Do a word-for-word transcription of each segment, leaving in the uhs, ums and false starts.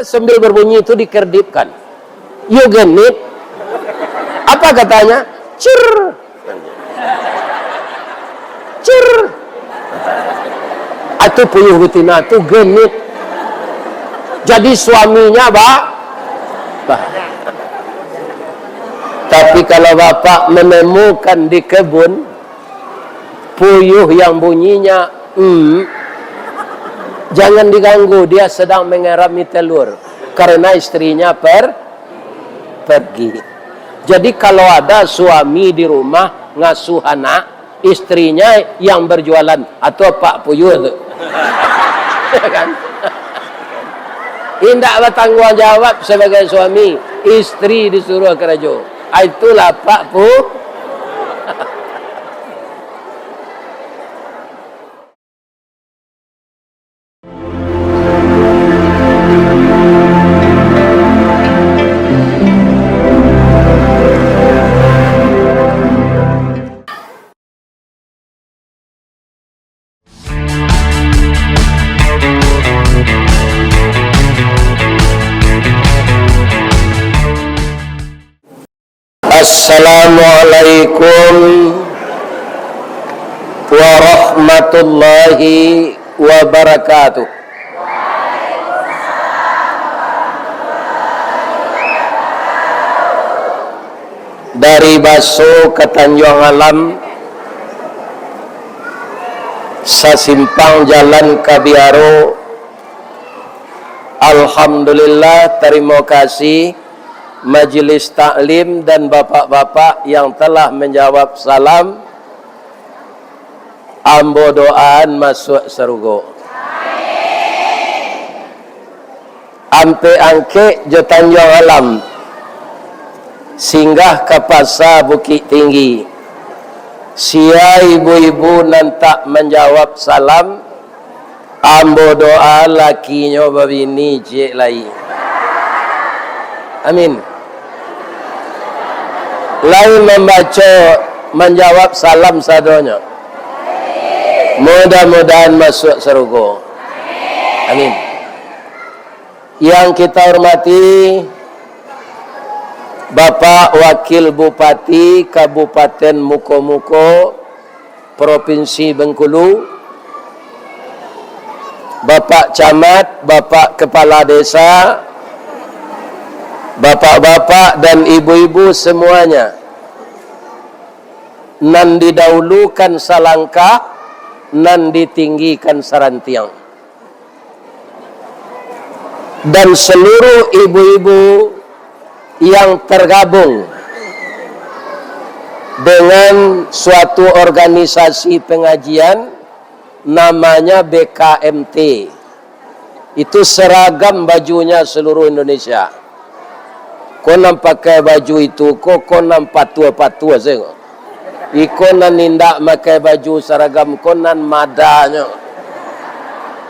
Sambil berbunyi itu dikerdipkan. "Yo genit." Apa katanya? "Cir." "Cir." Atu puyuh betina tu genit. Jadi suaminya ba-, ba-, tapi kalau bapak menemukan di kebun, puyuh yang bunyinya, "Mm," jangan diganggu, dia sedang mengerami telur, karena istrinya per-, pergi. Jadi, kalau ada suami di rumah ngasuh anak, istrinya yang berjualan, atau pak puyuh tu. Ya kan? Indak bertanggung jawab sebagai suami, istri disuruh karajo. Ah, itulah pak pu-, Assalamualaikum warahmatullahi wabarakatuh. Dari Baso ka Tanjuang Alam, sasimpang jalan ka Biaro. Alhamdulillah, tarimo kasih majelis taklim dan bapak-bapak yang telah menjawab salam. Ambo doaan masuak sarugo. Ampek Angkek jo Tanjuang Alam, singgah ka Pasa Bukik Tinggi. Sia ibu-ibu nan tak manjawab salam, ambo doa lakinyo babini ciek lai. Amin. Lai mambaco, manjawab salam sadonyo. Mudah-mudahan masuak sarugo. Amin. Yang kita hormati Bapak Wakil Bupati Kabupaten Mukomuko, Provinsi Bengkulu, Bapak Camat, Bapak Kepala Desa, bapak-bapak dan ibu-ibu semuanya, nan didahulukan salangkah, nan ditinggikan sarantiang. Dan seluruh ibu-ibu yang tergabung dengan suatu organisasi pengajian, namanya B K M T. Itu seragam bajunya seluruh Indonesia. Ko nan pakai baju itu ko, ko nan patuah-patuah sajo. Iko nan indak makai baju saragam ko nan madanyo.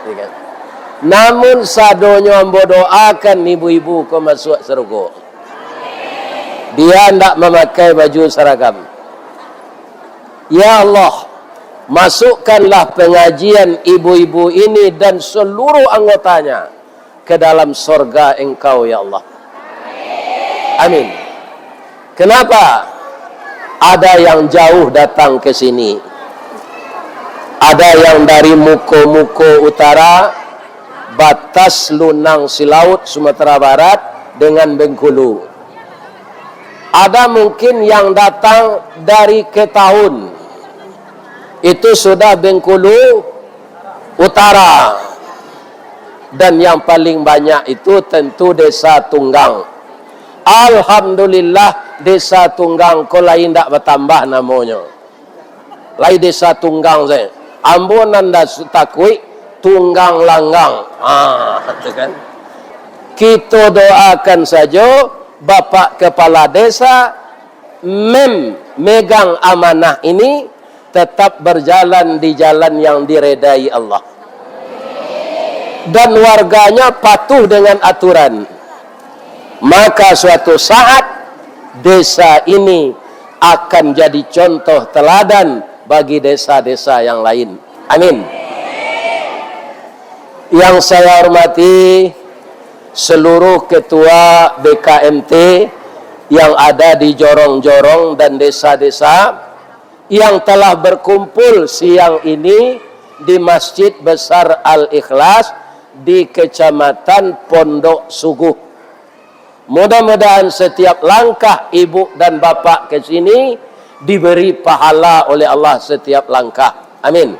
Ya kan? Namun sadonyo ambo doakan ibu-ibu ko masuak sarugo. Dia ndak mamakai baju saragam. Ya Allah, masukkanlah pengajian ibu-ibu ini dan seluruh anggotanya ke dalam sorga Engkau, ya Allah. Amin. Kenapa? Ada yang jauh datang ke sini. Ada yang dari Muko-Muko Utara, batas Lunang Silaut, Sumatera Barat, dengan Bengkulu. Ada mungkin yang datang dari Ketahun, itu sudah Bengkulu Utara. Dan yang paling banyak itu tentu Desa Tunggang. Alhamdulillah, Desa Tunggang ko lai indak batambah namonyo. Lai Desa Tunggang sajo. Ambo nan das-, takuik Tunggang Langgang. Ah, tu kan. Kito doakan sajo Bapak Kepala Desa mem-, megang amanah ini tetap berjalan di jalan yang diredai Allah. Dan warganya patuh dengan aturan. Maka suatu saat desa ini akan jadi contoh teladan bagi desa-desa yang lain. Amin. Yang saya hormati seluruh ketua B K M T yang ada di jorong-jorong dan desa-desa yang telah berkumpul siang ini di Masjid Besar Al-Ikhlas di Kecamatan Pondok Suguh. Mudah-mudahan setiap langkah ibu dan bapak ke sini diberi pahala oleh Allah setiap langkah. Amin.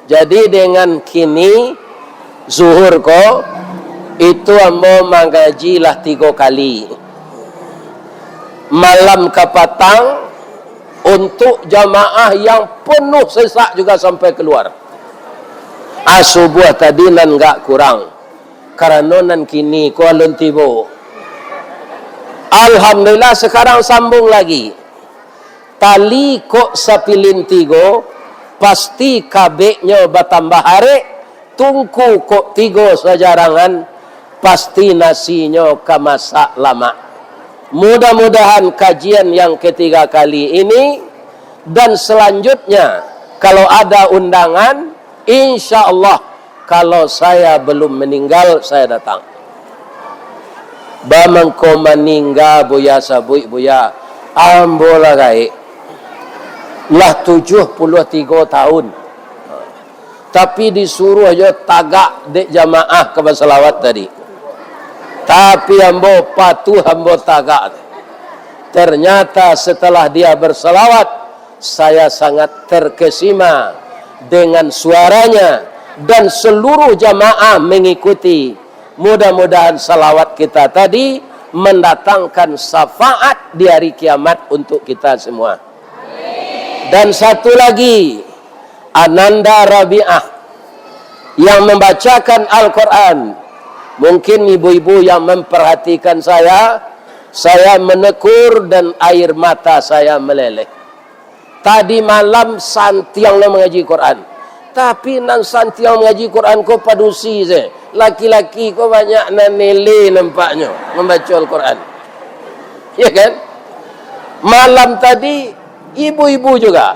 Jadi, dengan kini zuhur ko, itu ambo mangaji lah tigo kali. Malam ka patang, untuk jamaah yang penuh sesak juga sampai keluar. Asubuah tadi nan gak kurang, karano nan kini ko alun tibo. Alhamdulillah, sekarang sambung lagi. Tali kok sapilin tigo, pasti kabeknyo batambah arek, tungku kok tigo sajarangan, pasti nasinyo ka masak lamak. Mudah-mudahan kajian yang ketiga kali ini dan selanjutnya, kalau ada undangan, insya Allah, kalau saya belum meninggal, saya datang. Bamangko maningga Buya Sabuik, Buya, ambo lah gaek. Lah tujuah puluah tigo tahun. Tapi disuruah jo tagak dek jamaah ka basalawat tadi. Tapi ambo patuah, ambo tagak. Ternyata setelah dia bersalawat, saya sangat terkesima dengan suaranya dan seluruh jamaah mengikuti. Mudah-mudahan salawat kita tadi mendatangkan syafaat di hari kiamat untuk kita semua. Dan satu lagi, Ananda Rabiah yang membacakan Al-Quran. Mungkin ibu-ibu yang memperhatikan saya, saya menekur dan air mata saya meleleh. Tadi malam santiang lo mangaji Quran. Tapi nan santiang mangaji Quran ko padusi se. Laki-laki ko banyak nan nele nampaknyo mambaco Al-Quran. Ya kan? Malam tadi, ibu-ibu juga.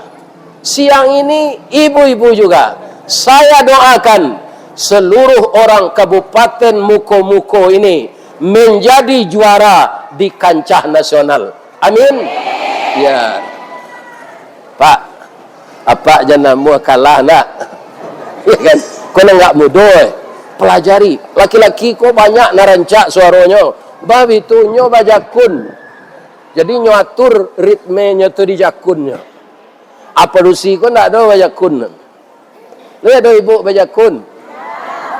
Siang ini, ibu-ibu juga. Saya doakan seluruh orang Kabupaten Muko-Muko ini menjadi juara di kancah nasional. Amin. Ya. Pak, apak jan namuah kalah ndak? Ya kan? Ko nan agak mudo, eh. Pelajari. Laki-laki ko banyak nan rancak suaronyo. Babitunyo bajakun. Jadi nyo atur ritmenyo tu di jakunnyo. Apa dusi ko ndak ado bajakun. Lai ado ibu bajakun?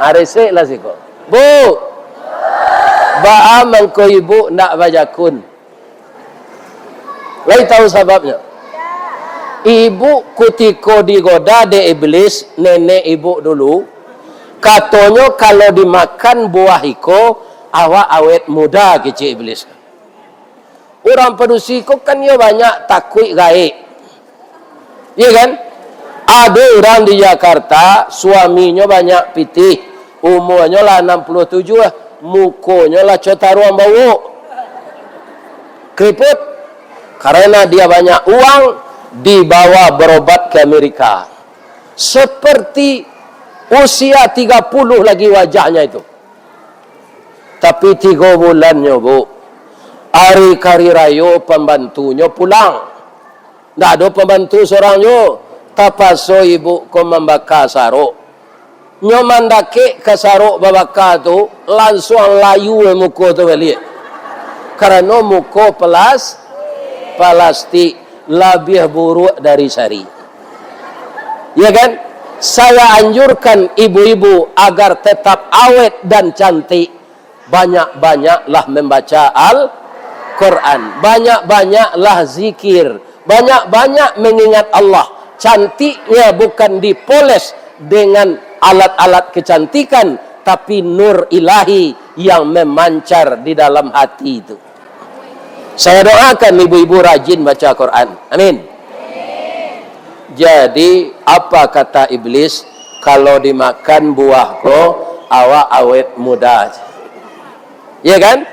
Ah, resek lah siko. Bu! Baa mangko ibu ndak bajakun? Lai tahu sababnyo? Ibu kutiko digoda dek iblis, nenek ibu dulu, katonyo, "Kalau dimakan buah iko, awak awet muda," kecek iblis. Urang padusi ko kan iyo banyak takuik gaek. Iya kan? Ado urang di Jakarta, suaminyo banyak pitih, umuanyo lah anam puluah tujuah, mukonyo lah co taruang bauak. Keriput. Karena dia banyak uang, dibawa berobat ke Amerika. Seperti usia tiga puluh lagi wajahnya itu. Tapi tigo bulannyo, Bu, ari kari rayo pambantunyo pulang. Ndak ado pambantu sorang juo. Tapaso ibu ko mambaka sarok. Nyo mandakek ka sarok babaka tu, lansuang layu muko tu baliak. Karano muko pelas-, plastik, labiah buruak dari sari. Ya kan? Saya anjurkan ibu-ibu agar tetap awet dan cantik. Banyak-banyaklah membaca Al-Quran. Banyak-banyaklah zikir. Banyak-banyak mengingat Allah. Cantiknya bukan dipoles dengan alat-alat kecantikan, tapi nur ilahi yang memancar di dalam hati itu. Saya doakan ibu-ibu rajin baca Quran. Amin. Jadi, apa kata iblis? Kalau dimakan buah ko, awak awet muda. Ya kan?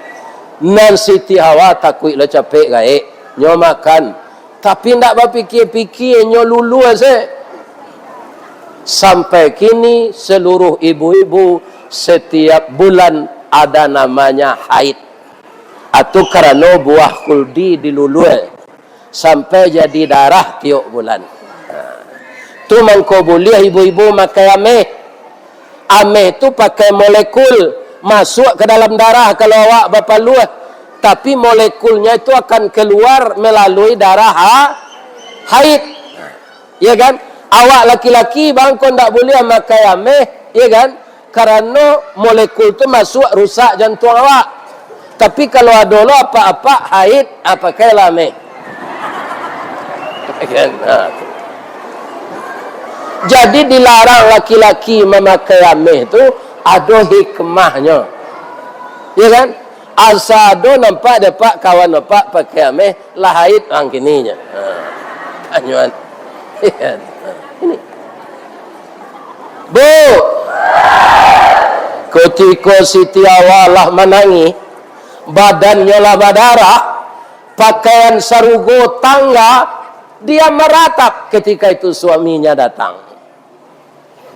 Nan Siti Hawa takuik lo capek gaek, nyo makan. Tapi ndak bapikia-pikia, nyo lulua se. Sampai kini, seluruh ibu-ibu Setiap bulan ada namanya haid. Atau karano buah kuldi dilulua sampai jadi darah tiok bulan. Ha. Tu mangko buliah ibu-ibu makai ameh. Ameh tu pakai molekul, masuak ka dalam darah kalau awak bapaluah. Tapi molekulnya itu akan keluar melalui darah ha-, haid. Ya kan? Awak laki-laki bangko ndak buliah makai ameh, ya kan? Karano molekul tu masuak rusak jantuang awak. Tapi kalau ado lo apak-apak haid, ah, pakailah ameh. Kan? Ha. Jadi dilarang laki-laki mamakai ameh tu ado hikmahnyo. Ya kan? Asa ado nampak dek apak kawan apak pakai ameh, lah haid ang kininyo. Ha. Tanyuan. Ya kan? Ha. Ini. Bu, kutiko Siti Hawa lah manangih, badannyo lah badarah, pakaian sarugo tangga, dia maratap ketika itu suaminya datang.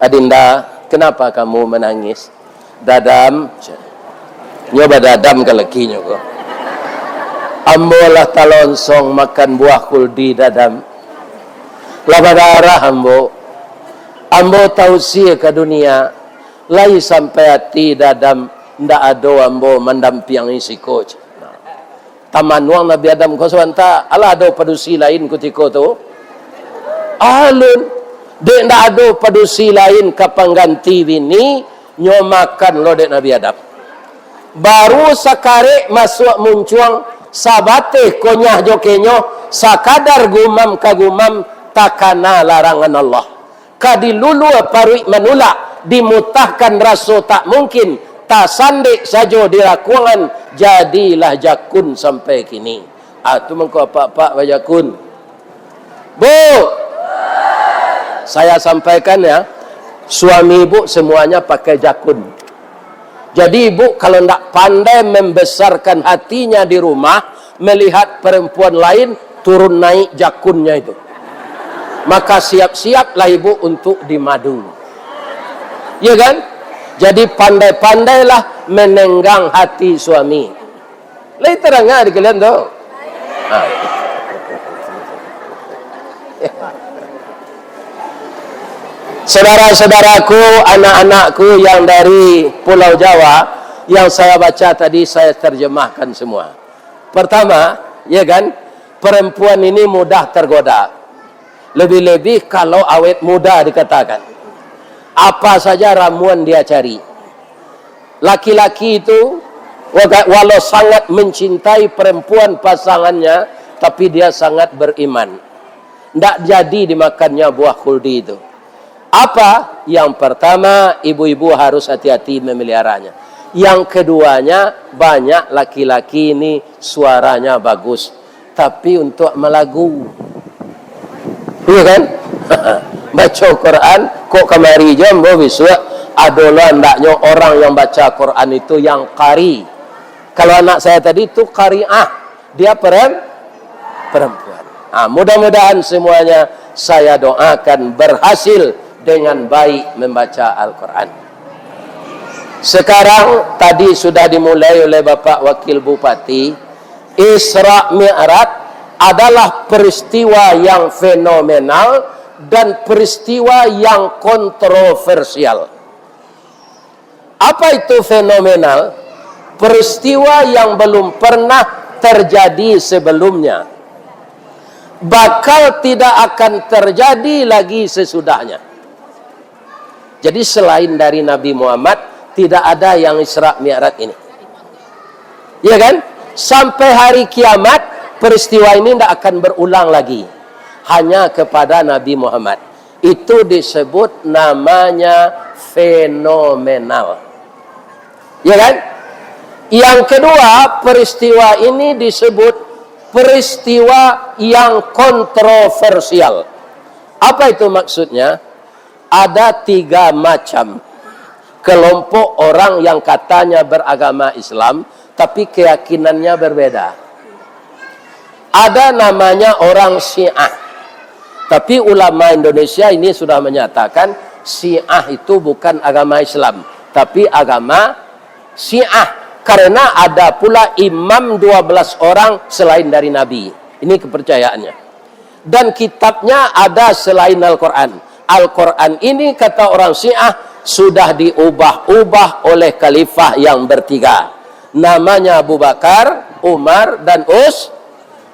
"Adinda, kenapa kamu menangis?" "Dadam." Nyo badadam ka lakinyo ko. "Ambo lah talonsong makan buah kuldi, Dadam. Lah badarah ambo. Ambo tausia ka dunia. Lai sampai ati, Dadam, ndak ado ambo mandampiangi siko." Tamanuang Nabi Adam ko sabanta, alah ado padusi lain kutiko tu? Alun. Dek ndak ado padusi lain ka pangganti bini, nyo makan lo dek Nabi Adam. Baru sakarek masuak muncuang, sabateh konyah jo kenyo, sakadar gumam ka gumam, takana larangan Allah. Ka dilulua paruik manulak, dimutahkan raso tak mungkin, tasandek sajo di rakuangan, jadilah jakun sampai kini. Ah, tu mangko apak-apak bajakun. Bu, saya sampaikan ya, suami ibu semuanya pakai jakun. Jadi ibu kalau ndak pandai membesarkan hatinya di rumah, melihat perempuan lain, turun naik jakunnya itu. Maka siap-siaplah ibu untuk dimadu. Ya kan? Jadi pandai-pandailah menenggang hati suami. Lai tadanga di kalian tu? Ha. Saudara-saudaraku, anak-anakku yang dari Pulau Jawa, yang saya baca tadi, saya terjemahkan semua. Pertama, ya kan, perempuan ini mudah tergoda. Lebih-lebih kalau awet muda dikatakan. Apa saja ramuan dia cari. Laki-laki itu, waga-, walau sangat mencintai perempuan pasangannya, tapi dia sangat beriman. Ndak jadi dimakannya buah kuldi itu. Apa? Yang pertama, ibu-ibu harus hati-hati memeliharanya. Yang keduanya, banyak laki-laki ini suaranya bagus, tapi untuk malagu. Iya kan? Baco Quran, kok kamari jo ambo bisuak, adolah andaknyo orang yang baca Quran itu yang qari. Kalau anak saya tadi tu qariah, dia perem-, perempuan. Ah, mudah-mudahan semuanya saya doakan berhasil dengan baik membaca Al-Quran. Sekarang, tadi sudah dimulai oleh Bapak Wakil Bupati, Isra Mi'raj adalah peristiwa yang fenomenal dan peristiwa yang kontroversial. Apa itu fenomenal? Peristiwa yang belum pernah terjadi sebelumnya. Bakal tidak akan terjadi lagi sesudahnya. Jadi, selain dari Nabi Muhammad, tidak ada yang Isra Mi'raj ini. Ya kan? Sampai hari kiamat, peristiwa ini tidak akan berulang lagi. Hanya kepada Nabi Muhammad. Itu disebut namanya fenomenal. Ya kan? Yang kedua, peristiwa ini disebut peristiwa yang kontroversial. Apa itu maksudnya? Ada tiga macam kelompok orang yang katanya beragama Islam, tapi keyakinannya berbeda. Ada namanya orang Syiah. Tapi ulama Indonesia ini sudah menyatakan Syiah itu bukan agama Islam. Tapi agama Syiah, karena ada pula imam dua belas orang selain dari Nabi. Ini kepercayaannya. Dan kitabnya ada selain Al-Quran. Al-Quran ini, kata orang Syiah, sudah diubah-ubah oleh khalifah yang bertiga. Namanya Abu Bakar, Umar, dan Us.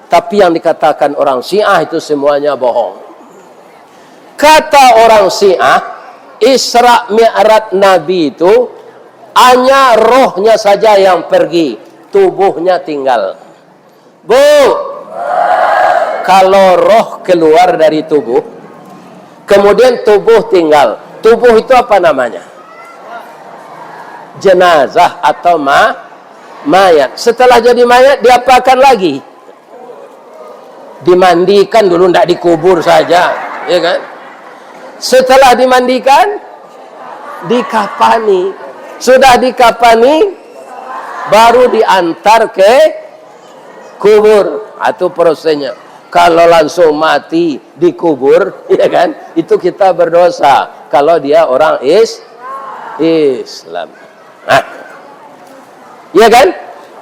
Tapi yang dikatakan orang Syiah itu semuanya bohong. Kata orang Syiah, Isra Mi'raj Nabi itu hanya rohnya saja yang pergi, tubuhnya tinggal. Bu, kalau roh keluar dari tubuh, kemudian tubuh tinggal, tubuh itu apa namanya? Jenazah atau ma-, mayat. Setelah jadi mayat, diapakan lagi? Dimandikan dulu, ndak dikubur saja, ya kan? Setelah dimandikan, dikapani. Sudah dikapani, baru diantar ke kubur. Itu prosesnya. Kalau langsung mati dikubur, ya kan? Itu kita berdosa. Kalau dia orang is-, Islam. Nah. Ya kan?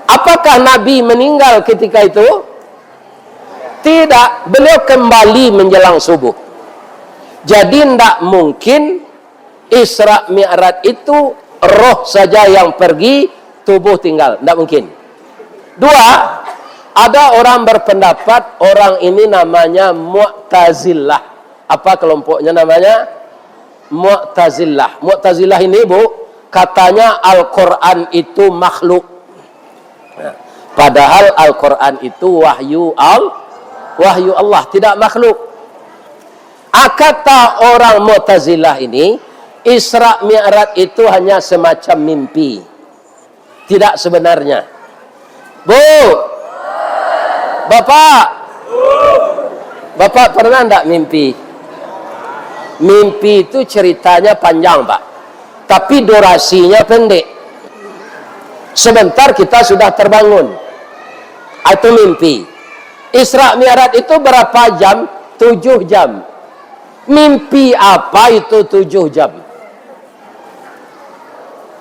Apakah Nabi meninggal ketika itu? Tidak, beliau kembali menjelang subuh. Jadi, ndak mungkin Isra Mi'raj itu roh saja yang pergi, tubuh tinggal. Ndak mungkin. Dua, ada orang berpendapat orang ini namanya Mu'tazilah. Apa kelompoknya namanya? Mu'tazilah. Mu'tazilah ini, Bu, katanya Al-Quran itu makhluk. Nah, padahal Al-Quran itu wahyu Al-, wahyu Allah, tidak makhluk. Ah, kata orang Mu'tazilah ini, Isra Mi'raj itu hanya semacam mimpi. Tidak sebenarnya. Bu, Bapak, Bapak pernah ndak mimpi? Mimpi itu ceritanya panjang, Pak. Tapi durasinya pendek. Sebentar kita sudah terbangun. Itu mimpi. Isra Mi'raj itu berapa jam? Tujuh jam. Mimpi apa itu tujuh jam?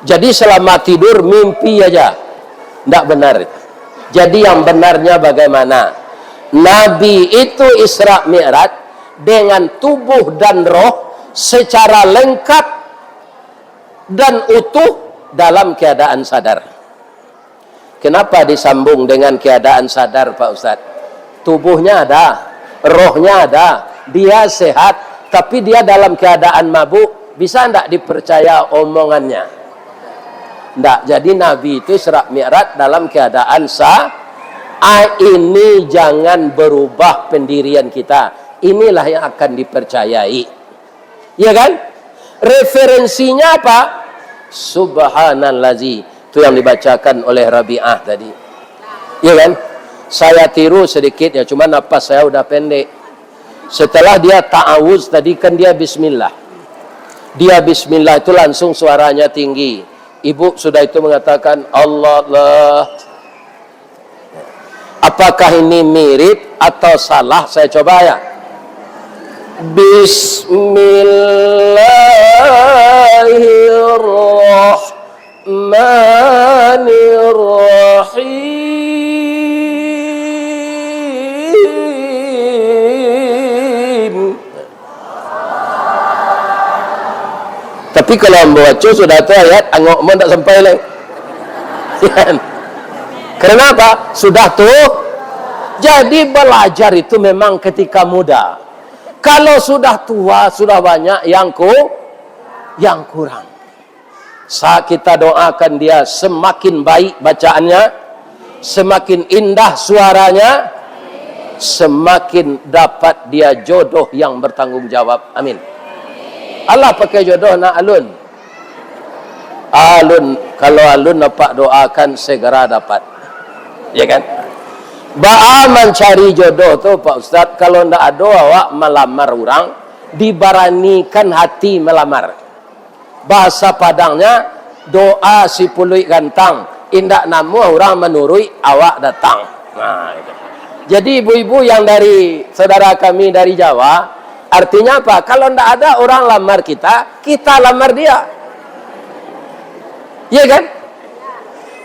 Jadi, selama tidur mimpi aja. Ndak benar. Jadi, yang benarnya bagaimana? Nabi itu Isra Mi'raj dengan tubuh dan roh secara lengkap dan utuh dalam keadaan sadar. Kenapa disambung dengan keadaan sadar, Pak Ustaz? Tubuhnya ada, rohnya ada, dia sehat, tapi dia dalam keadaan mabuk, bisa ndak dipercaya omongannya? Ndak. Jadi, Nabi itu Isra Mi'raj dalam keadaan sa-, ah, ini jangan berubah pendirian kita. Inilah yang akan dipercayai. Ya kan? Referensinya apa? Subhanallazi. Itu yang dibacakan oleh Rabi'ah tadi. Ya kan? Saya tiru sedikit ya, cuma napas saya udah pendek. Setelah dia ta'awuz tadi, kan dia bismillah. Dia bismillah itu langsung suaranya tinggi. Ibu sudah itu mengatakan, "Allah, Allah." Apakah ini mirip atau salah? Saya coba ya. Bismillahirrahmanirrahim. Tapi kalau ambo baco sudah tu ayat, angok ambo ndak sampai lai. Karena apa? Sudah tu. Jadi belajar itu memang ketika muda. Kalau sudah tua, sudah banyak yang ku-, yang kurang. Sa-, kita doakan dia semakin baik bacaannya, semakin indah suaranya, semakin dapat dia jodoh yang bertanggung jawab. Amin. Alah pakai jodoh nak alun. Alun, kalau alun nampak doakan segera dapat. Ya kan? Baa mancari jodoh tu, Pak Ustaz, kalau ndak ado awak malamar urang, dibaranikan hati malamar. Bahasa Padangnya, doa si puluik gantang, indak namuah urang manuruik, awak datang. Nah, itu. Jadi ibu-ibu yang dari saudara kami dari Jawa, artinya apa? Kalau ndak ada orang lamar kita, kita lamar dia. Iya kan?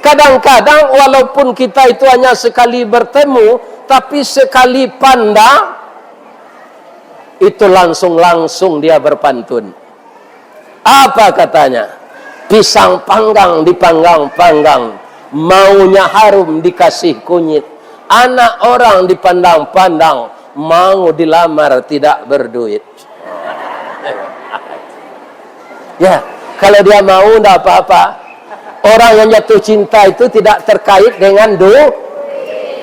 Kadang-kadang walaupun kita itu hanya sekali bertemu, tapi sekali pandang, itu langsung-langsung dia berpantun. Apa katanya? "Pisang panggang dipanggang-panggang, maunya harum dikasih kunyit. Anak orang dipandang-pandang, mau dilamar tidak berduit." Ya, kalau dia mau, ndak apa-apa. Orang yang jatuh cinta itu tidak terkait dengan du-,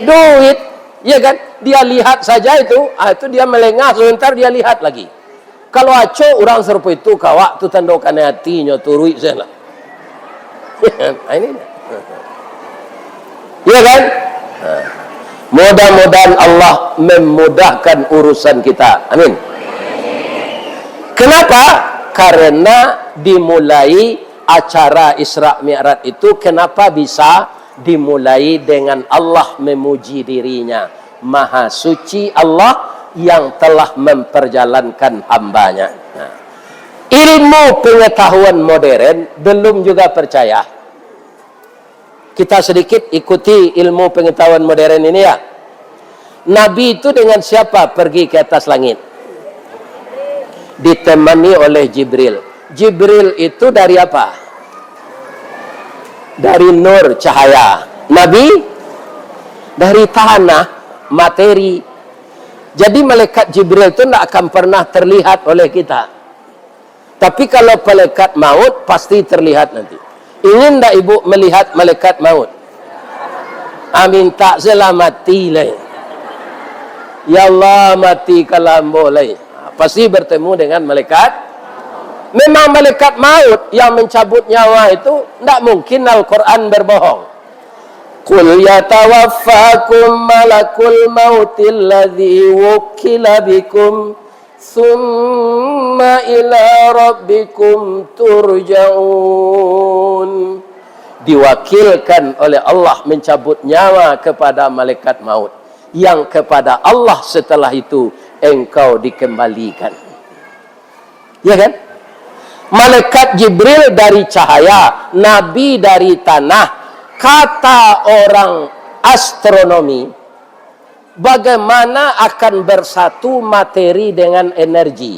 duit. Ya kan? Dia lihat saja itu, ah, itu dia melengah sebentar, dia lihat lagi. Kalau acok urang sarupo itu, ka awak tu tando kanai atinyo, turuik sajolah. Ah, ini dia. Iya kan? Nah, mudah-mudahan Allah memudahkan urusan kita. Amin. Kenapa? Karena dimulai acara Isra Mi'raj itu, kenapa bisa dimulai dengan Allah memuji dirinya? Maha suci Allah yang telah memperjalankan hambanya. Nah, ilmu pengetahuan modern belum juga percaya. Kita sedikit ikuti ilmu pengetahuan modern ini, ya. Nabi itu dengan siapa pergi ke atas langit? Ditemani oleh Jibril. Jibril itu dari apa? Dari nur, cahaya. Nabi dari tanah, materi. Jadi malaikat Jibril itu ndak akan pernah terlihat oleh kita. Tapi kalau malaikat maut, pasti terlihat nanti. Ingin ndak ibu melihat malaikat maut? Ah, minta sajolah mati lai. "Ya Allah, matikanlah ambo lai." Ah, pasti bertemu dengan malaikat. Memang malaikat maut yang mencabut nyawa itu, ndak mungkin Al-Quran berbohong. "Qul yatawaffakum malakul mautil ladzi wukkila bikum, tsumma ila rabbikum turja'un." Diwakilkan oleh Allah mencabut nyawa kepada malaikat maut, yang kepada Allah setelah itu engkau dikembalikan. Ya kan? Malaikat Jibril dari cahaya, Nabi dari tanah. Kata orang astronomi, bagaimana akan bersatu materi dengan energi?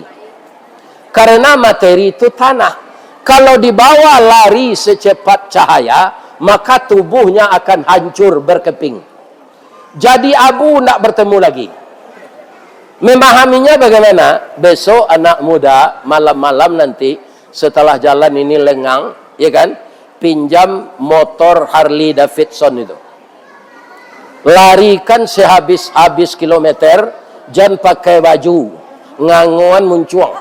Karena materi itu tanah. Kalau dibawa lari secepat cahaya, maka tubuhnya akan hancur berkeping. Jadi abu, ndak bertemu lagi. Memahaminya bagaimana? Besok anak muda, malam-malam nanti, setelah jalan ini lengang, ya kan, pinjam motor Harley Davidson itu. Larikan sehabis-habis kilometer, jan pakai baju, ngangoan muncuang.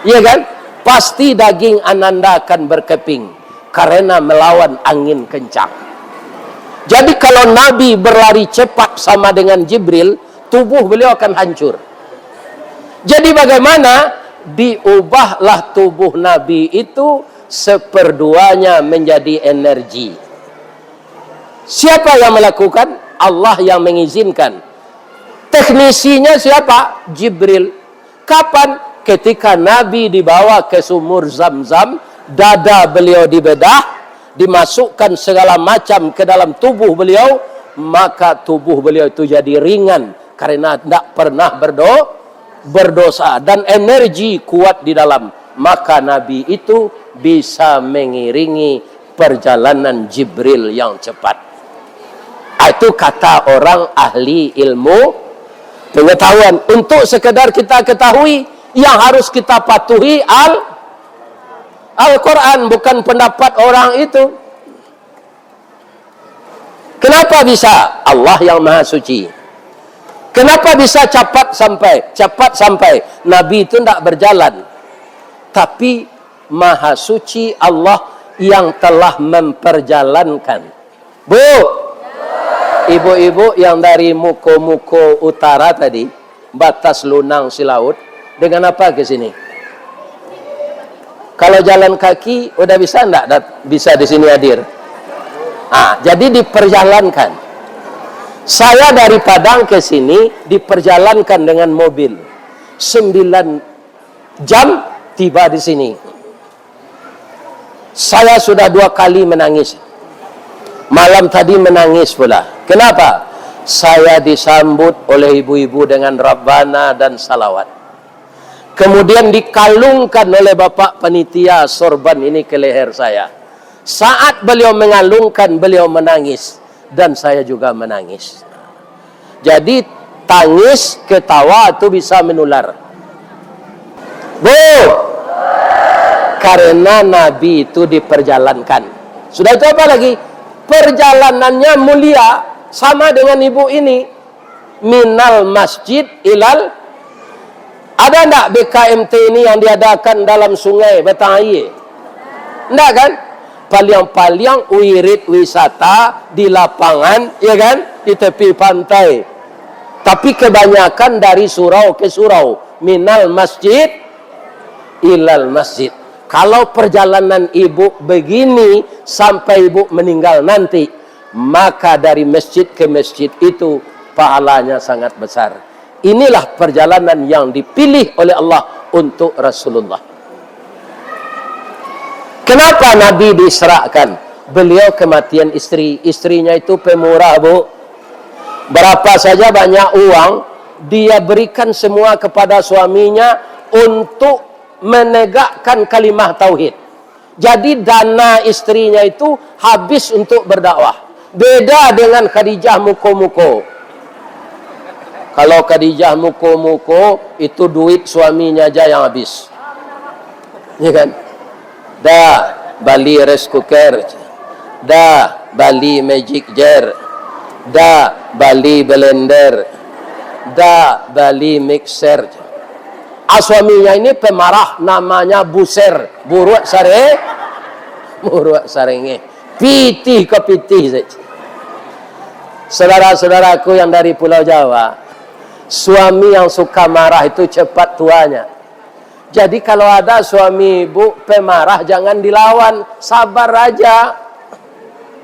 Iya kan? Pasti daging ananda akan berkeping karena melawan angin kencang. Jadi kalau Nabi berlari cepat sama dengan Jibril, tubuh beliau akan hancur. Jadi bagaimana? Diubahlah tubuh Nabi itu seperduanya menjadi energi. Siapa yang melakukan? Allah yang mengizinkan. Teknisinya siapa? Jibril. Kapan? Ketika Nabi dibawa ke sumur Zam-Zam, dada beliau dibedah, dimasukkan segala macam ke dalam tubuh beliau, maka tubuh beliau itu jadi ringan karena tidak pernah berdo-, berdosa, dan energi kuat di dalam, maka Nabi itu bisa mengiringi perjalanan Jibril yang cepat. Ah, itu kata orang ahli ilmu pengetahuan. Untuk sekedar kita ketahui, yang harus kita patuhi Al-, Al-Quran, bukan pendapat orang itu. Kenapa bisa? Allah yang Maha Suci. Kenapa bisa capat sampai? Capat sampai. Nabi itu ndak berjalan. Tapi Maha Suci Allah yang telah memperjalankan. Bu, ibu-ibu yang dari muko-muko utara tadi, batas lunang silaut, dengan apa ke sini? Kalau jalan kaki, udah bisa ndak dat-, bisa di sini hadir? Ah, jadi diperjalankan. Saya dari Padang ke sini diperjalankan dengan mobil. Sembilan jam tiba di sini. Saya sudah dua kali menangis. Malam tadi menangis pula. Kenapa? Saya disambut oleh ibu-ibu dengan Rabbana dan salawat. Kemudian dikalungkan oleh bapak panitia sorban ini ke leher saya. Saat beliau mengalungkan, beliau menangis. Dan saya juga menangis. Jadi, tangis, ketawa tu bisa menular. Bu, karena Nabi itu diperjalankan. Sudah itu apa lagi? Perjalanannya mulia, sama dengan ibu ini. Minal masjid ilal, ada ndak B K M T ini yang diadakan dalam sungai, batang aia? Ndak kan? Paliang-paliang wirid wisata di lapangan, ya kan? Di tepi pantai. Tapi kebanyakan dari surau ke surau, minal masjid ilal masjid. Kalau perjalanan ibu begini sampai ibu meninggal nanti, maka dari masjid ke masjid itu pahalanya sangat besar. Inilah perjalanan yang dipilih oleh Allah untuk Rasulullah. Kenapa Nabi diisrakan? Beliau kematian istri. Istrinya itu pemurah, Bu. Berapa saja banyak uang, dia berikan semua kepada suaminya untuk menegakkan kalimah tauhid. Jadi, dana istrinya itu habis untuk berdakwah. Beda dengan Khadijah muko-muko. Kalau Khadijah muko-muko, itu duit suaminya aja yang habis. Ya kan? Dah, bali rice cooker. Dah, bali magic jar. Dah, bali blender. Dah, bali mixer. Ah, suaminya ini pemarah, namanya Buser. Buruak sare-, buruak sarengeh. Pitih ka pitih saja. Saudara-saudaraku yang dari Pulau Jawa, suami yang suka marah itu cepat tuanya. Jadi, kalau ada suami ibu pemarah, jangan dilawan, sabar aja.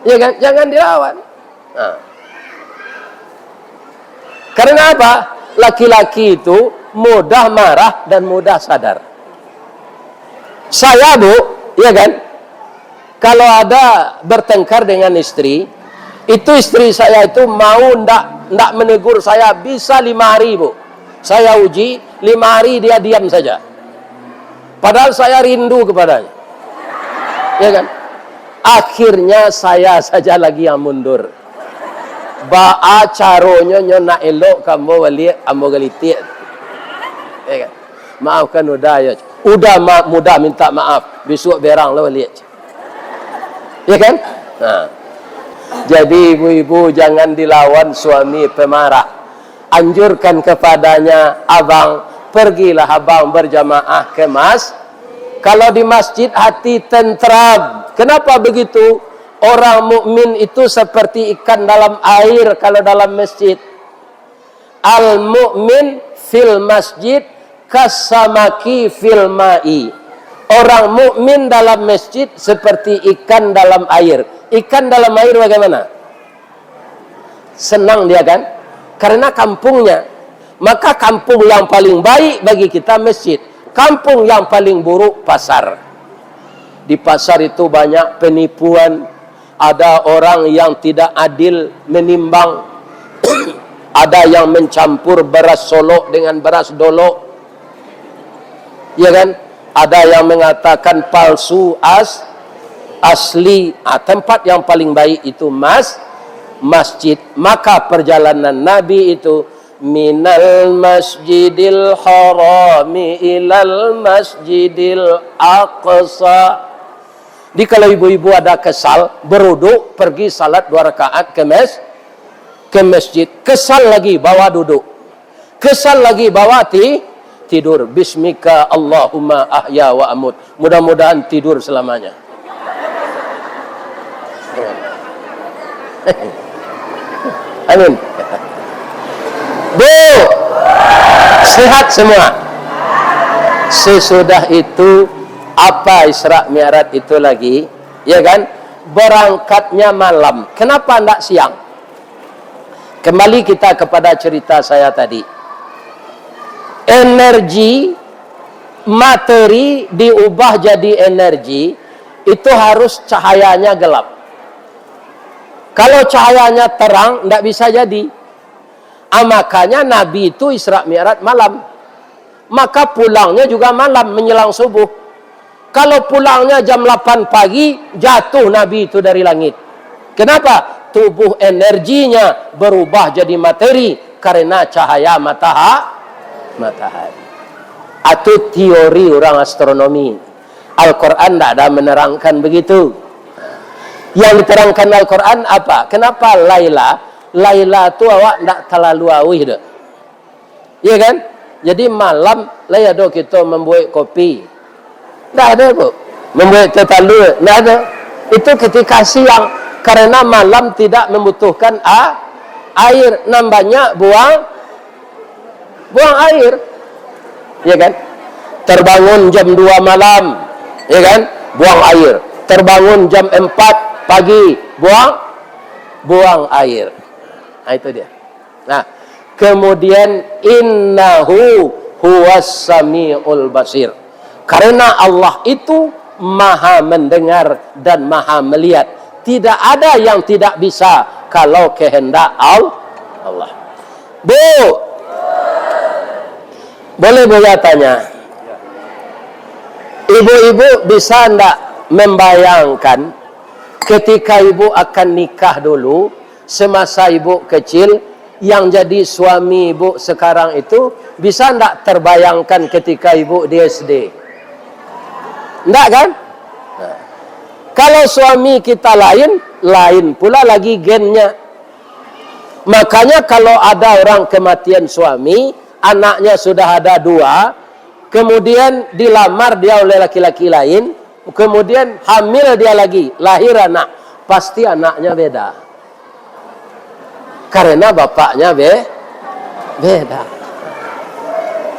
Ya kan? Jangan dilawan. Nah. Karena apa? Laki-laki itu mudah marah dan mudah sadar. Saya, Bu, ya kan? Kalau ada bertengkar dengan istri, itu istri saya itu mau ndak, ndak menegur saya bisa lima hari, Bu. Saya uji, lima hari dia diam saja. Padahal saya rindu kepadanya. Ya kan? Akhirnya saya saja lagi yang mundur. Baa caronyo nyo nak elok ka ambo baliak, ambo galitik. Ya kan? Maafkan Uda, ya. Uda ma-, mudah minta maaf. Bisuak berang lah baliak. Ya kan? Nah. Jadi, ibu-ibu, jangan dilawan suami pemarah. Anjurkan kepadanya, "Abang, pergilah abang berjamaah ke mas-," kalau di masjid hati tentram. Kenapa begitu? Orang mukmin itu seperti ikan dalam air kalau dalam masjid. Al-mu'min fil masjid kasamaki fil ma'i. Orang mukmin dalam masjid seperti ikan dalam air. Ikan dalam air bagaimana? Senang dia, kan? Karena kampungnya. Maka kampung yang paling baik bagi kita masjid. Kampung yang paling buruk pasar. Di pasar itu banyak penipuan, ada orang yang tidak adil menimbang, ada yang mencampur beras Solok dengan beras Dolok, ya kan? Ada yang mengatakan palsu as-, asli. Ah, tempat yang paling baik itu mas-, masjid. Maka perjalanan Nabi itu minal masjidil harami ilal masjidil aqsa. Jadi, kalau ibu-ibu ada kesal, beruduk, pergi salat dua rakaat ke mes-, ke masjid. Kesal lagi, bawa duduk. Kesal lagi, bawa ti-, tidur. Bismika Allahumma ahya wa amut. Mudah-mudahan tidur selamanya. Amin. Bu, sehat semua. Sesudah itu, apa Isra Mi'raj itu lagi? Ya kan? Berangkatnya malam. Kenapa ndak siang? Kembali kita kepada cerita saya tadi. Energi materi diubah jadi energi, Itu harus cahayanya gelap. Kalau cahayanya terang, ndak bisa jadi. Ah, makanya Nabi itu Isra Mi'raj malam. Maka pulangnya juga malam menjelang subuh. Kalau pulangnya jam delapan pagi, jatuh Nabi itu dari langit. Kenapa? Tubuh energinya berubah jadi materi karena cahaya mataha-, matahari. Itu teori orang astronomi. Al-Quran ndak ada menerangkan begitu. Yang diterangkan Al-Quran apa? Kenapa Laila? Laila tu awak ndak talalu auih doh. Iya kan? Jadi malam lai ado kito mambuek kopi. Ndak ado, Bu. Mambuek teh talua, ndak ado. Itu ketika siang, karena malam tidak membutuhkan a-, air. Nan banyak buang, buang air. Ya kan? Terbangun jam dua malam, ya kan? Buang air. Terbangun jam empat pagi, buang, buang air. Nah, itu dia. Nah, kemudian, "Innahu huwas samiul basir." Karena Allah itu Maha Mendengar dan Maha Melihat. Tidak ada yang tidak bisa kalau kehendak Al-, Allah. Bu, boleh Buya tanya? Ibu-ibu bisa ndak membayangkan ketika ibu akan nikah dulu, semasa ibu kecil, yang jadi suami ibu sekarang itu, bisa ndak terbayangkan ketika ibu di S D? Ndak kan? Nah. Kalau suami kita lain, lain pula lagi gennya. Makanya kalau ada orang kematian suami, anaknya sudah ada dua, kemudian dilamar dia oleh laki-laki lain, kemudian hamil dia lagi, lahir anak, pasti anaknya beda. Karena bapaknya be-, beda.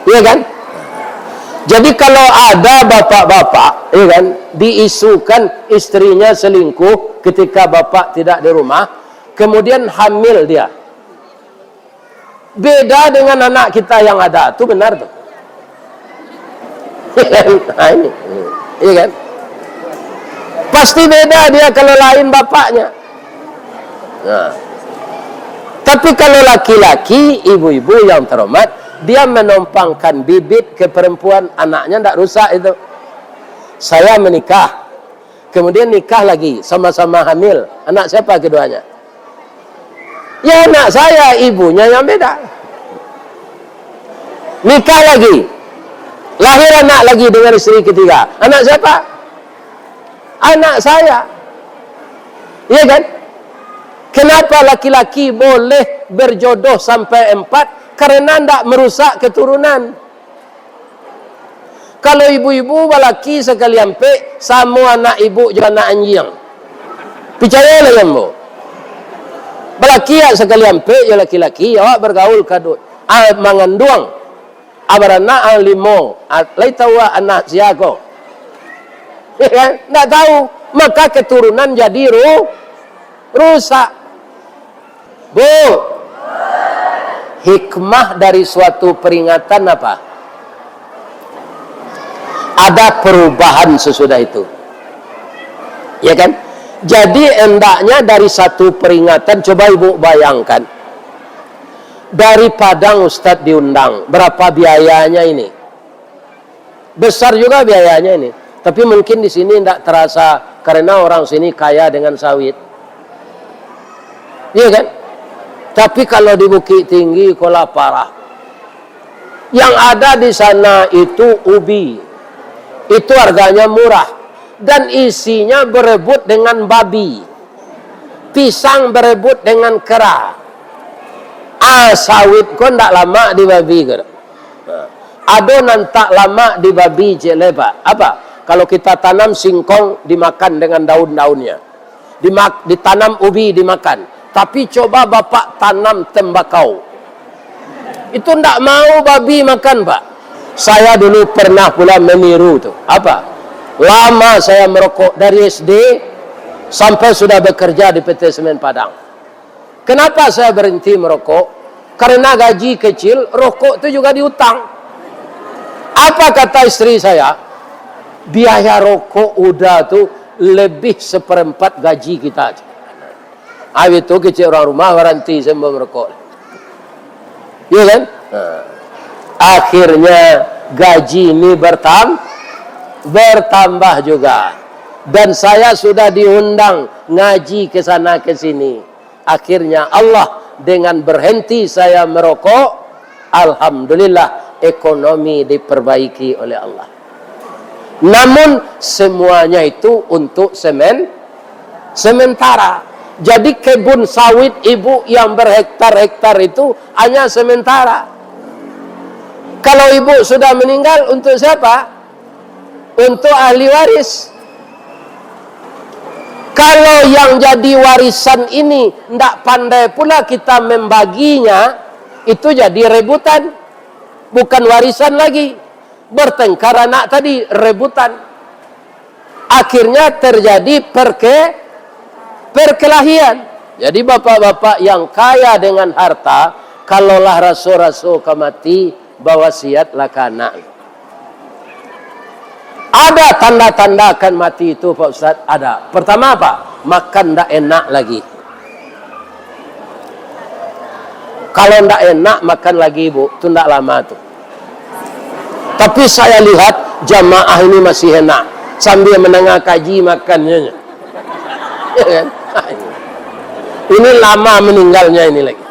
Iya kan? Jadi kalau ada bapak-bapak, iya kan, diisukan istrinya selingkuh ketika bapak tidak di rumah, kemudian hamil dia. Beda dengan anak kita yang ada, tu benar tu. Nah, ini. Iya kan? Pasti beda dia kalau lain bapaknya. Nah. Tapi kalau laki-laki, ibu-ibu yang terhormat, dia menompangkan bibit ke perempuan, anaknya ndak rusak itu. Saya menikah, kemudian nikah lagi, sama-sama hamil. Anak siapa keduanya? Ya, anak saya, ibunya yang beda. Nikah lagi. Lahir anak lagi dengan isteri ketiga. Anak siapa? Anak saya. Iya kan? Kenapa laki-laki boleh berjodoh sampai empat? Karena ndak merusak keturunan. Kalau ibu-ibu balaki sakali ampek, samo anak ibu jo anak anjiang. Picayolah jo ambo. Balaki awak sakali ampek jo laki-laki, awak bagaul ka du-, ah, manganduang. Ah, baranak, ah, limo. Ah, lai tahu awak anak sia ko? Ya kan? Ndak tahu. Maka keturunan jadi ru-, rusak. Bu, hikmah dari suatu peringatan apa? Ada perubahan sesudah itu. Ya kan? Jadi, hendaknya dari satu peringatan, coba ibu bayangkan, dari Padang Ustadz diundang, berapa biayanya ini? Besar juga biayanya ini. Tapi mungkin di sini ndak terasa karena orang sini kaya dengan sawit. Iya kan? Tapi kalau di Bukittinggi, ko lah parah. Yang ada di sana itu ubi. Itu harganya murah. Dan isinya berebut dengan babi. Pisang berebut dengan kera. Ah, sawit ko ndak lamak di babi ko. Nah, ado nan tak lamak di babi cek lai, Pak. Apa? Kalau kita tanam singkong, dimakan dengan daun-daunnya. Dimak-, ditanam ubi, dimakan. Tapi coba Bapak tanam tembakau. Itu ndak mau babi makan, Pak. Saya dulu pernah pula meniru tu. Apa? Lama saya merokok dari S D sampai sudah bekerja di P T Semen Padang. Kenapa saya berhenti merokok? Karena gaji kecil, rokok tu juga diutang. Apa kata istri saya? "Biaya rokok Uda tu lebih seperempat gaji kita. Habis tu kecek urang rumah baranti sambal merokok. Iya kan? Ha. Akhirnya gaji ini bertam-, bertambah juga. Dan saya sudah diundang ngaji ke sana ke sini. Akhirnya Allah, dengan berhenti saya merokok, alhamdulillah, ekonomi diperbaiki oleh Allah. Namun, semuanya itu untuk semen-, sementara. Jadi, kebun sawit ibu yang berhektar-hektar itu hanya sementara. Kalau ibu sudah meninggal, untuk siapa? Untuk ahli waris. Kalau yang jadi warisan ini ndak pandai pula kita membaginya, itu jadi rebutan. Bukan warisan lagi. Bertengkar anak tadi, rebutan. Akhirnya terjadi perke-, perkelahian. Jadi bapak-bapak yang kaya dengan harta, kalau lah raso-raso ka mati, bawasiatlah ka anak. Ada tanda-tanda akan mati itu, Pak Ustaz? Ada. Pertama apa? Makan ndak enak lagi. Kalau ndak enak makan lagi, Bu, tu ndak lama tu. Tapi saya lihat jamaah ini masih enak. Sambil mendengar kaji makannyo. Ya kan? Ini lama meninggalnya ini lagi.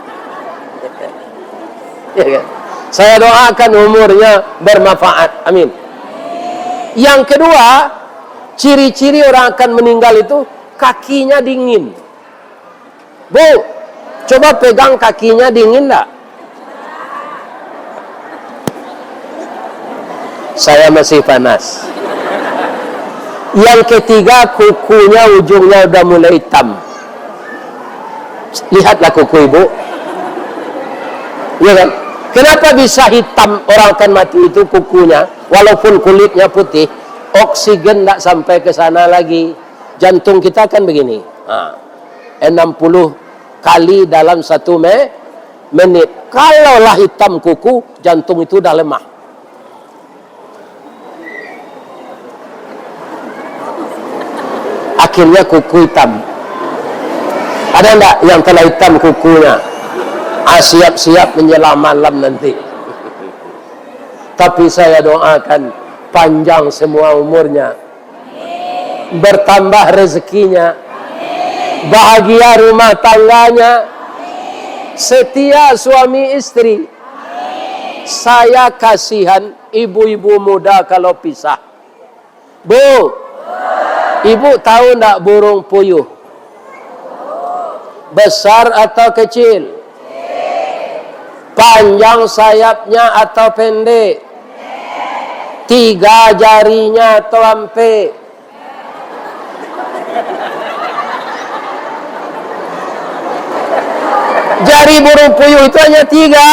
Ya kan? Saya doakan umurnya bermanfaat. Amin. Yang kedua, ciri-ciri orang akan meninggal itu kakinya dingin. Bu, coba pegang kakinya, dingin ndak? Saya masih panas. Yang ketiga, kukunya ujungnya udah mulai hitam. Lihatlah kuku ibu. Ya kan? Kenapa bisa hitam orang akan mati itu kukunya, walaupun kulitnya putih? Oksigen ndak sampai ke sana lagi. Jantung kita kan begini. Ha. Enam puluh kali dalam satu me-, menit. Kalau lah hitam kuku, jantung itu dah lemah. Akhirnya kuku hitam. Ada ndak yang telah hitam kukunya? Ah, siap-siap menjelang malam nanti. Tapi saya doakan panjang semua umurnya, bertambah rezekinya, bahagia rumah tangganya, setia suami istri. Saya kasihan ibu-ibu muda kalau pisah. Bu, ibu tahu ndak burung puyuh? Besar atau kecil? Panjang sayapnya atau pendek? Tiga jarinya atau ampek? Jari burung puyuh itu hanya tiga.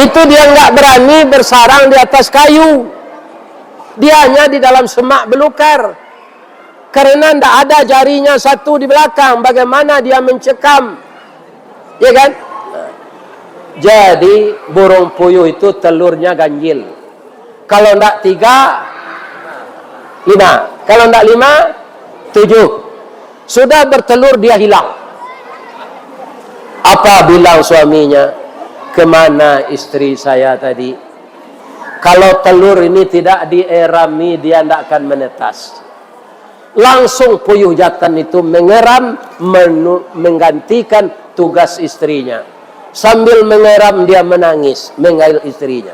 Itu dia nggak berani bersarang di atas kayu. Dia hanya di dalam semak belukar. Karena ndak ada jarinya satu di belakang, bagaimana dia mencekam? Ya kan? Jadi, burung puyuh itu telurnya ganjil. Kalau ndak tiga, lima. Kalau ndak lima, tujuh. Sudah bertelur, dia hilang. Apa bilang suaminya? "Kemana istri saya tadi?" Kalau telur ini tidak dierami, dia ndak akan menetas. Langsung puyuh jantan itu mengeram, menu-, menggantikan tugas istrinya. Sambil mengeram, dia menangis, mengail istrinya.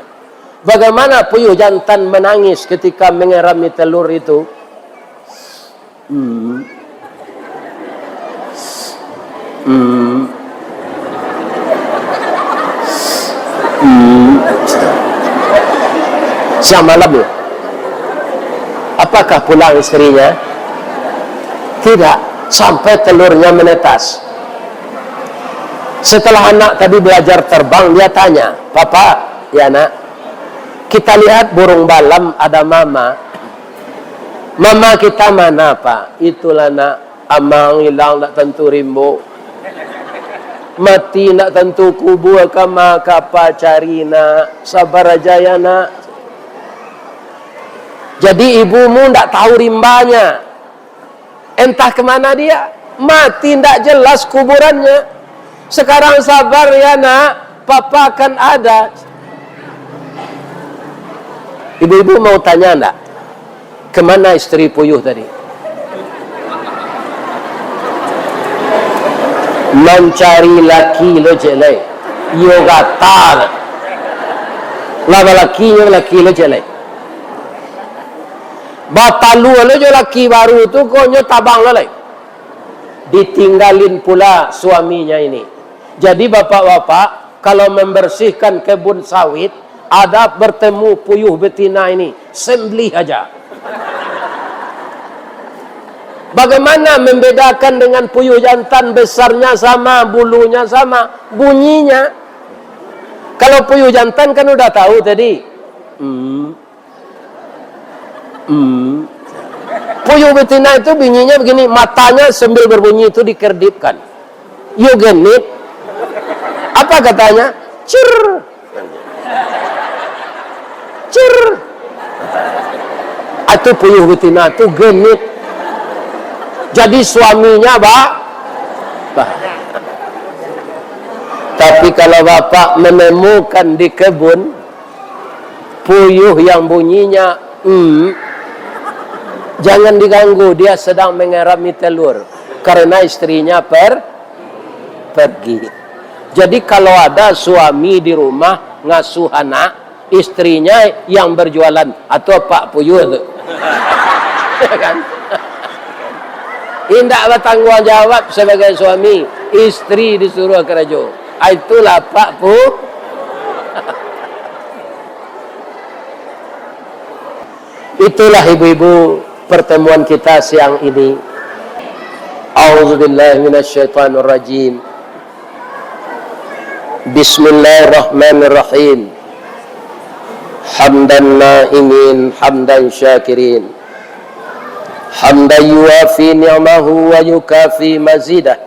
Bagaimana puyuh jantan menangis ketika mengerami telur itu? Hmm. Hmm. Hmm. Siang malam ya? Apakah pulang istrinya? Tidak. Sampai telurnya menetas. Setelah anak tadi belajar terbang, dia tanya, "Papa, ya nak, kita lihat burung balam ada mama. Mama kita mana, Pak?" "Itulah, nak, amang ilang ndak tantu rimbo. Mati ndak tantu kubua, kama ka apa cari, nak. Sabar aja ya, nak." Jadi ibumu ndak tahu rimbanya. Entah kemana dia. Mati ndak jelas kuburannya. Sekarang sabar ya nak, papa akan ada. Ibu-ibu mau tanya ndak? Kemana istri puyuh tadi? Mancari laki lo cek lai. Iyo gata. Lah balakinyo laki lo cek lai. Batalua lo jo laki baru tu, konyo tabang lo lai. Ditinggalin pula suaminya ini. Jadi bapak-bapak, kalau membersihkan kebun sawit, ada bertemu puyuh betina ini, sembelih aja. Bagaimana membedakan dengan puyuh jantan, besarnya sama, bulunya sama, bunyinya? Kalau puyuh jantan kan udah tahu tadi. Hmm. Hmm. Puyuh betina itu bunyinya begini, matanya sambil berbunyi itu dikerdipkan. "Yo genit." Apa katanya? "Cir. Cir." Itu puyuh betina tu genit. Jadi suaminya ba-, ba-, tapi kalau bapak menemukan di kebun, puyuh yang bunyinya, "Hmm," jangan diganggu, dia sedang mengerami telur, karena istrinya per-, pergi. Jadi, kalau ada suami di rumah ngasuh anak, istrinya yang berjualan, atau pak puyuh tu. Ya kan? Indak bertanggung jawab sebagai suami, istri disuruh karajo. Ah, itulah pak pu-, Itulah ibu-ibu pertemuan kita siang ini. A'udzubillahi minasyaitonirrajim. Bismillahirrahmanirrahim. Hamdan na'imin, hamdan syakirin. Hamdan yuwafi ni'mahu wa yukafi mazidah.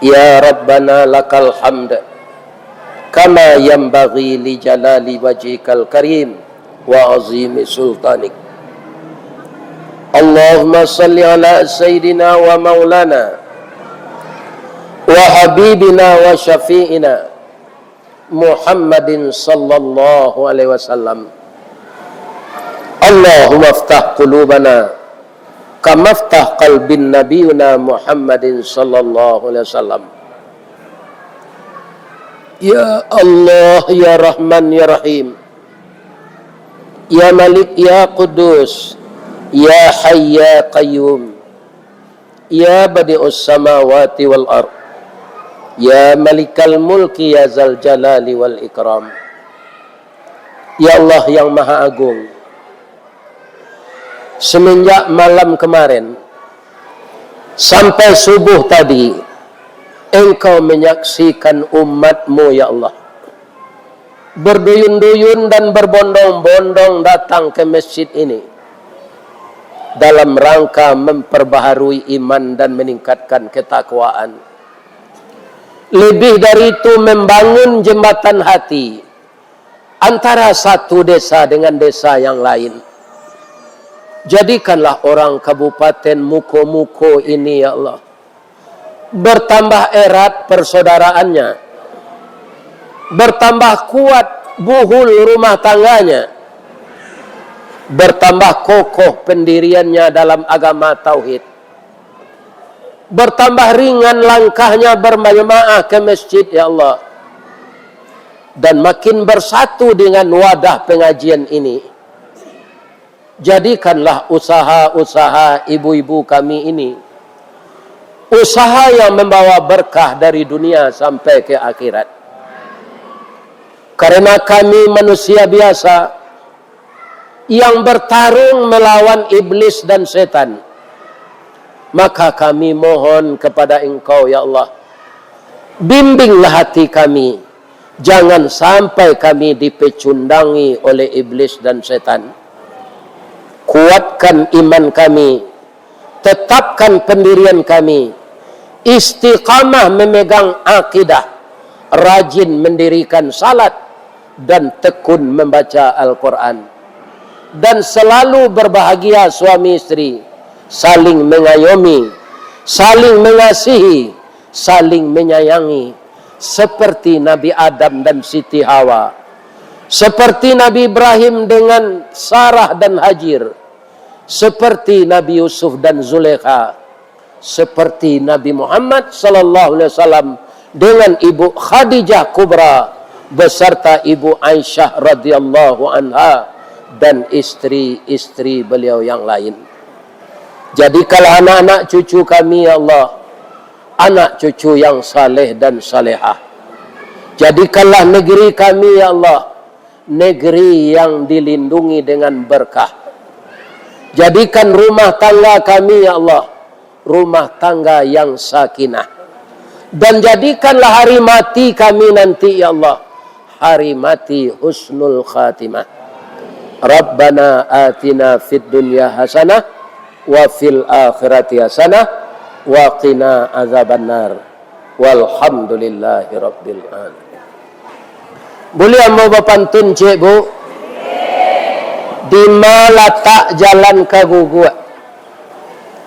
Ya Rabbana lakal hamd. Kama yanbaghi li jalali wajhikal karim wa azimi sultanik. Allahumma salli ala sayyidina wa maulana wa habibina wa syafi'ina Muhammadin sallallahu alaihi wasallam. Allahumma aftah qulubana kama aftah qalbin nabiyuna Muhammadin sallallahu alaihi wasallam. Ya Allah, ya Rahman, ya Rahim, ya Malik, ya Quddus, ya Hayy, ya Qayyum, ya Badi'us Samawati wal Ard, ya Malikal Mulki, ya Zal Jalali wal Ikram. Ya Allah yang Maha Agung, semenjak malam kemarin sampai subuh tadi, Engkau menyaksikan umat-Mu, ya Allah, berduyun-duyun dan berbondong-bondong datang ke masjid ini dalam rangka memperbaharui iman dan meningkatkan ketakwaan. Lebih dari itu, membangun jembatan hati antara satu desa dengan desa yang lain. Jadikanlah orang Kabupaten Muko-Muko ini, ya Allah, bertambah erat persaudaraannya, bertambah kuat buhul rumah tangganya, bertambah kokoh pendiriannya dalam agama tauhid, bertambah ringan langkahnya berjamaah ke masjid, ya Allah, dan makin bersatu dengan wadah pengajian ini. Jadikanlah usaha-usaha ibu-ibu kami ini usaha yang membawa berkah dari dunia sampai ke akhirat. Karena kami manusia biasa, yang bertarung melawan iblis dan setan. Maka kami mohon kepada Engkau, ya Allah, bimbinglah hati kami, jangan sampai kami dipecundangi oleh iblis dan setan. Kuatkan iman kami, tetapkan pendirian kami, istiqamah memegang akidah, rajin mendirikan salat, dan tekun membaca Al-Quran. Dan selalu berbahagia suami istri, saling mengayomi, saling mengasihi, saling menyayangi, seperti Nabi Adam dan Siti Hawa, seperti Nabi Ibrahim dengan Sarah dan Hajir, seperti Nabi Yusuf dan Zulekha, seperti Nabi Muhammad sallallahu alaihi wasallam dengan Ibu Khadijah Kubra beserta Ibu Aisyah radhiyallahu anha dan istri-istri beliau yang lain. Jadikanlah anak-anak cucu kami, ya Allah, anak cucu yang saleh dan salehah. Jadikanlah negeri kami, ya Allah, negeri yang dilindungi dengan berkah. Jadikan rumah tangga kami, ya Allah, rumah tangga yang sakinah. Dan jadikanlah hari mati kami nanti, ya Allah, hari mati husnul khatimah. Rabbana atina fid dunya hasanah wa fil akhirati hasanah wa qina azabannar. Walhamdulillahirabbil alamin. Buliah ambo bapantun ciek, Bu? Dima latak jalan ka Guguak,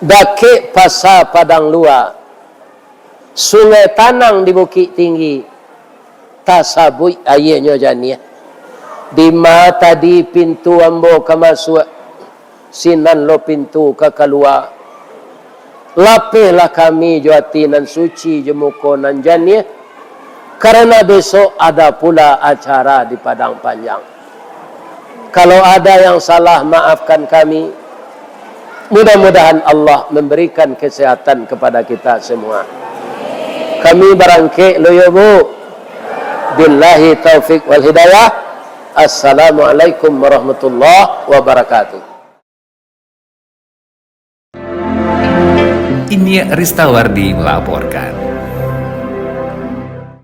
dakek Pasa Padang Lua, Sungai Tanang di Bukik Tinggi, tasabuik aianyo janiah. Dima tadi pintu ambo ka masuak, sinan lo pintu ka kalua. Lapehlah kami jo ati nan suci, jo muko nan janiah, karana besok ada pula acara di Padang Panjang. Kalau ada yang salah, maafkan kami. Mudah-mudahan Allah memberikan kesehatan kepada kita semua. Kami barangkek lo yo, Bu. Billahi taufik wal hidayah. Assalamualaikum warahmatullahi wabarakatuh. Inyiak Ristawardi melaporkan.